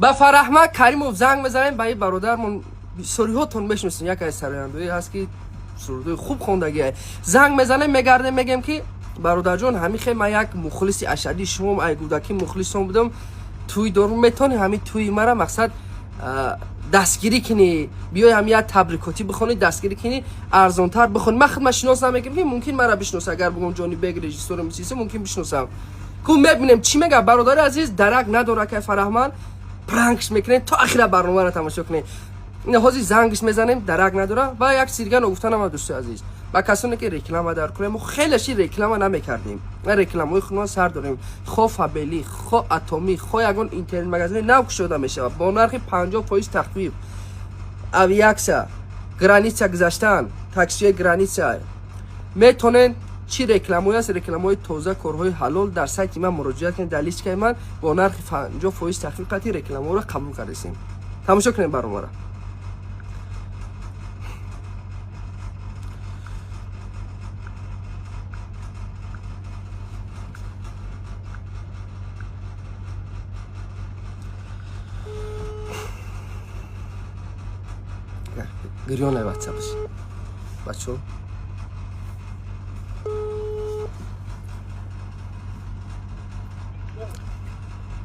Ба Фараҳмад Каримов занг мезанем, ба ин бародармон бисёриҳотон мешиносем, яке аз сарояндоӣ ҳаст, ки сурудои хуб хондагиа. Занг мезанем, мегардем, мегем, ки бародарҷон, ҳамин хел ман як мухлиси ашадии шумом, ай гудакӣ мухлисон будам, тӯй дорум, метавонӣ ҳамин тӯи мара мақсад дастгирӣ кунӣ, биёй ҳам як табрикотӣ бихонӣ, дастгирӣ кунӣ, арзонтар бихонӣ. Ман худма шинос намегем, ки мумкин мара бишноса. Агар бигӯм Ҷонибек режиссёр мисиса, мумкин бишносам. Ку мебинем, чӣ мега. Бародари азиз, дарак надора, кай Фараҳманд пранк ш мекунем. То ахира барномаро тамошо кунем. Ина ҳозир зангш мезанем, дарак надора. Ва як сиргано гуфтанама, дӯстои азиз, ба касоне ки реклама дар кунем, мо хелеши реклама намекардем, рекламаҳои худмон сар дорем. Хо Фаберлик, хо Атомӣ, хо ягон интернет магазини нав кушода мешавад бо нархи 50% тахфиф, авиакса, граница гузаштан, таксиҳои граница метонен. Чӣ рекламое аст, рекламаҳои тоза, корҳои ҳалол, дар сайти ман муроҷиат кунед, дар личка и ман бо нархи 50% тахфиф қати рекламаҳоро қабул кардесем. Тамошо кунем барномаро. Гирёнай ватсапш, бачо.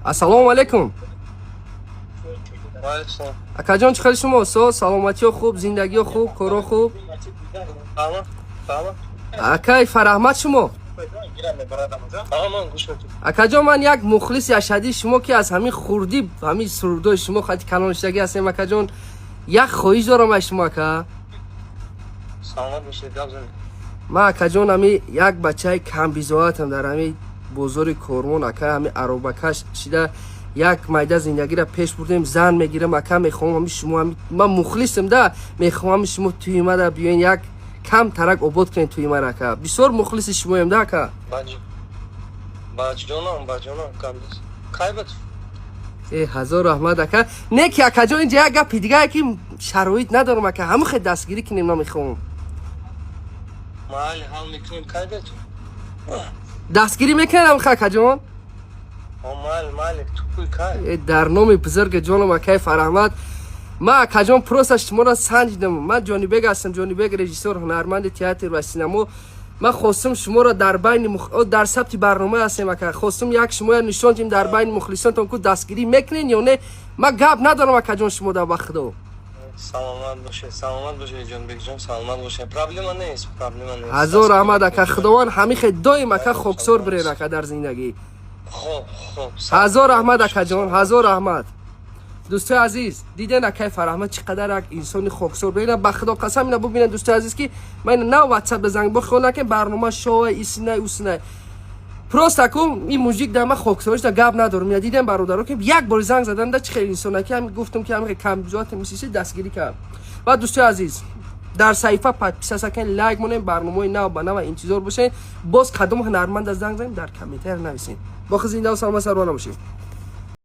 Ассалому алайкум, акаҷон, чӣ хели шумо? Со саломатиё хуб, зиндагиё хуб, коро хуб? Акай Фараҳмад шумо? Акаҷон, ман як мухлиси ашадии шумо, ки аз ҳамин хурдӣ ҳамин сурудои шумо хати калоншудагӣ ҳастем. Акаҷон, як хоҳиш дорам аз шумо, ака. Ман, акаҷон, ҳами як бачаи камбизоатам дар ҳами бозори Корвон, ака, ҳами аробакаш шида як майда зиндагиро пеш бурдем. Зан мегирам, ака, мехоҳам ҳами шумо, ман мухлисам да, мехоҳам ҳами шумо тӯи мара биёен, як кам тарак обод кунед тӯи мара, ака. Бисёр мухлиси шумоем да, ака. Э, ҳазор раҳмат, ака. Не ки, акаҷон, инҷа як гапи дигае, ки шароит надорам, ака, ҳамин хел дастгирӣ кунем, намехоҳам. Майли, ҳал мекунем, кай бету? Дастгирӣ мекунем, акаҷон? Майли, майли, ту кай? Э, дар номи бузурги ҷоном, акаи Фараҳмад. Ман, акаҷон, просто шуморо санҷидам. Ман Ҷонибек ҳастам, Ҷонибек, режиссёр, ҳунарманди театр ва синамо. Ман хостум шуморо дар байни, дар сабти барнома ҳастем, ака, хостум як шумоя нишон диҳем дар байни мухлисонтон, ку дастгирӣ мекунен ё не. Ман гап надорам, акаҷон, шумо да, ба худо. Саломат бошед, саломат бошед, Ҷонбекҷон, саломат бошед. Проблема нест, проблема нест. Ҳазор раҳмат, ака. Худованд ҳамин хел доим, ака, хоксор бирен, ака, дар зиндагӣ. Хоб, хоб. Ҳазор раҳмат, акаҷон, ҳазор раҳмат. Дӯстои азиз, диден, акаи Фараҳмад чӣ қадар як инсони хоксор. Бина, ба худо қасам, ина бубинед, дӯстои азиз, ки ман ина нав ватсап занг бо хиёл накем барнома шоа исинай усинай. Просто ку ин мужик дар ман хоксориш да гап надорам. Ина дидем, бародаро, ки як бори занг задан да чӣ хел инсона, ки ҳами гуфтам, ки ҳами камбизоат мисиси дастгирӣ кард. Ва дӯстои азиз, дар саҳифа подписаться кунед, лайк монем, барномаҳои нав ба нава интизор бошед. Боз кадом ҳунарманда занг занем, дар комментария нависед. Бо зиндаву саломат, сарвона бошед.